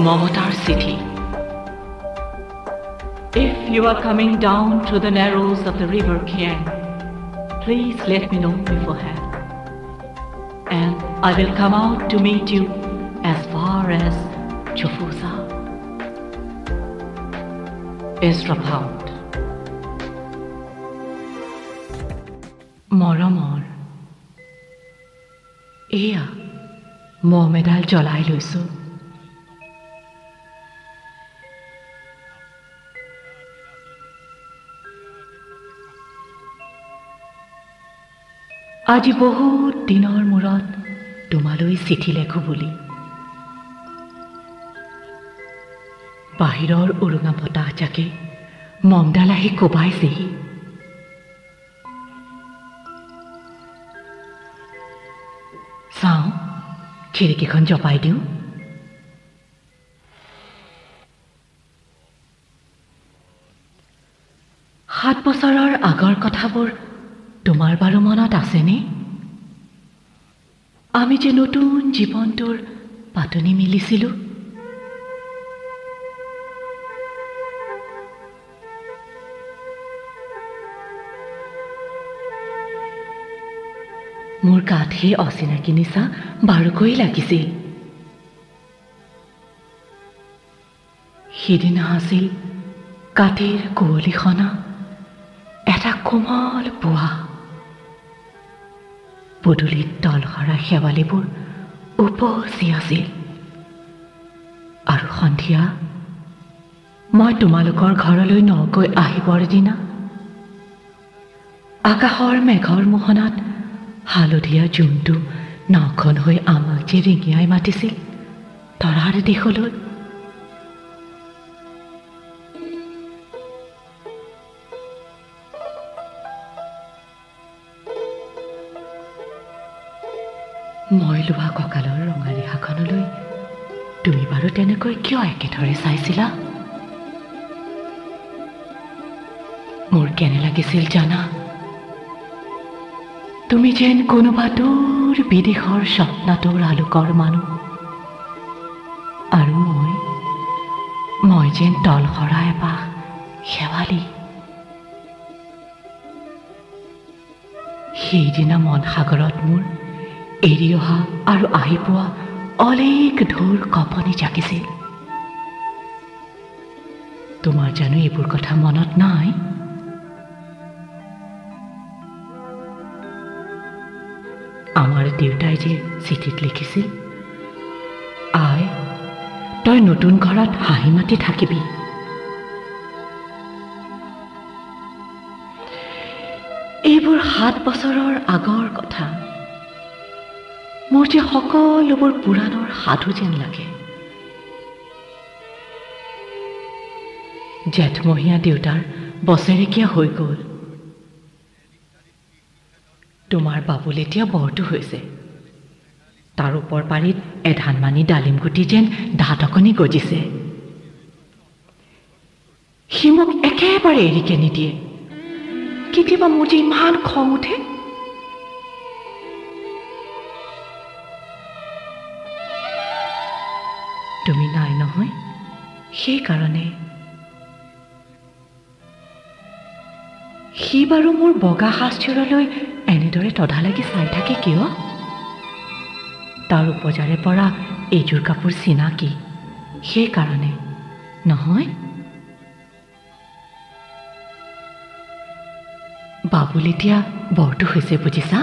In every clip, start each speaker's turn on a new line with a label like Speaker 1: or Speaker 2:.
Speaker 1: মমতাৰ চিঠি। If you are coming down through the narrows of the river Kiang, please let me know beforehand, and I will come out to meet you as far as Chofusa. Ezra Pound. মৰমৰ, এয়া মম এডাল জ্বলাই লৈছো। আজি বহুত দিনৰ মূৰত তোমালৈ চিঠি লেখো বুলি। বাহিৰৰ উৰুঙা বতাহ জাকে মমডাল আহি কোবাইছেহি। চাওঁ, খিৰিকীখন জপাই দিওঁ। 7 বছৰৰ আগৰ কথাবোৰ তোমাৰ বাৰু মনত আছেনে? আমি যে নতুন জীৱনটোৰ পাতনি মিলিছিলোঁ। মোৰ গাত সেই অচিনাকি নিচা বাৰুকৈ লাগিছিল। সিদিনা আছিল কাতিৰ কুঁৱলীখনা এটা কোমল পুৱা। পদূলিত তলসৰা শেৱালিবোৰ উপচি আছিল। আৰু সন্ধিয়া মই তোমালোকৰ ঘৰলৈ নগৈ আহিবৰ দিনা আকাশৰ মেঘৰ মোহনাত হালধীয়া জোনটো নাওখন হৈ আমাক যে ৰিঙিয়াই মাতিছিল তৰাৰ দেশলৈ। মই লোৱা কঁকালৰ ৰঙা ৰিহাখনলৈ তুমি বাৰু তেনেকৈ কিয় একেথৰে চাইছিলা? মোৰ কেনে লাগিছিল জানা? তুমি যেন কোনোবা দূৰ বিদেশৰ স্বপ্নাটোৰ আলোকৰ মানুহ, আৰু মই যেন তলসৰা এপাহ শেৱালি। সেইদিনা মন সাগৰত মোৰ এৰি অহা আৰু আহি পোৱা অলেক ঢৌৰ কঁপনি জাগিছিল। তোমাৰ জানো এইবোৰ কথা মনত নাই? আমাৰ দেউতাই যে চিঠিত লিখিছিল, আই তই নতুন ঘৰত হাঁহি মাতি থাকিবি। এইবোৰ 7 বছৰৰ আগৰ কথা। মোৰ যে সকলোবোৰ পুৰাণৰ সাধু যেন লাগে। জেঠমহীয়া দেউতাৰ বছেৰেকীয়া হৈ গ'ল। তোমাৰ বাবুল এতিয়া বৰটো হৈছে। তাৰ ওপৰ পাৰিত এধানমানি ডালিম গুটি যেন ধাতকনি গজিছে। সি মোক একেবাৰে এৰিকে নিদিয়ে। কেতিয়াবা মোৰ যে ইমান খং উঠে। তুমি নাই নহয়, সেইকাৰণে। সি বাৰু মোৰ বগা সাজযোৰলৈ এনেদৰে তধা লাগি চাই থাকে কিয়? তাৰ উপজাৰে পৰা এইযোৰ কাপোৰ চিনাকি, সেইকাৰণে নহয়? বাবুল এতিয়া বৰটো হৈছে বুজিছা,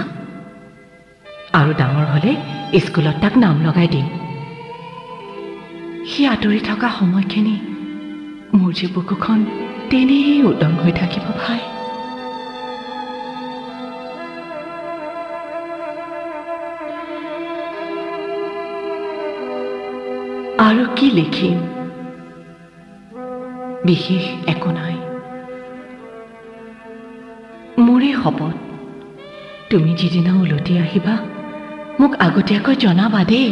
Speaker 1: আৰু ডাঙৰ হ'লে স্কুলত তাক নাম লগাই দিম। সি আঁতৰি থকা সময়খিনি মোৰ যে বুকুখন তেনেই উদং হৈ থাকিব ভাই। আৰু কি লিখিম, বিশেষ একো নাই। মোৰে শপত, তুমি যিদিনা উলটি আহিবা মোক আগতীয়াকৈ জনাবা দেই।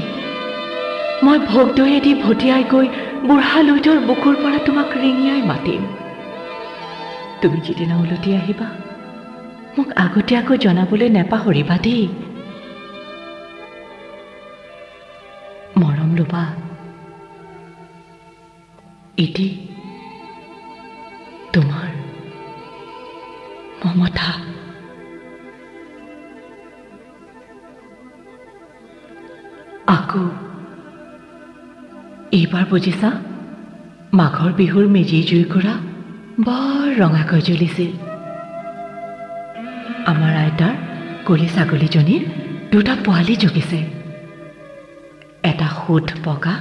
Speaker 1: মই ভোগ দৈয়েদি ভটিয়াই গৈ বুঢ়া লুইতৰ বুকুৰ পৰা তোমাক ৰিঙিয়াই মাতিম। তুমি যিদিনা উলটি আহিবা মোক আগতীয়াকৈ জনাবলৈ নেপাহৰিবা দেই। মৰম ল'বা। ইতি তোমাৰ মমতা। আকৌ এইবাৰ বুজিছা, মাঘৰ বিহুৰ মেজি জুইকুৰা বৰ ৰঙাকৈ জ্বলিছিল। আমাৰ আইতাৰ কলি ছাগলীজনীৰ দুটা পোৱালি জগিছে, এটা শুধ বগা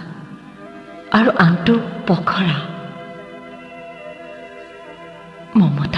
Speaker 1: আৰু আনটো পখৰা। মমতা।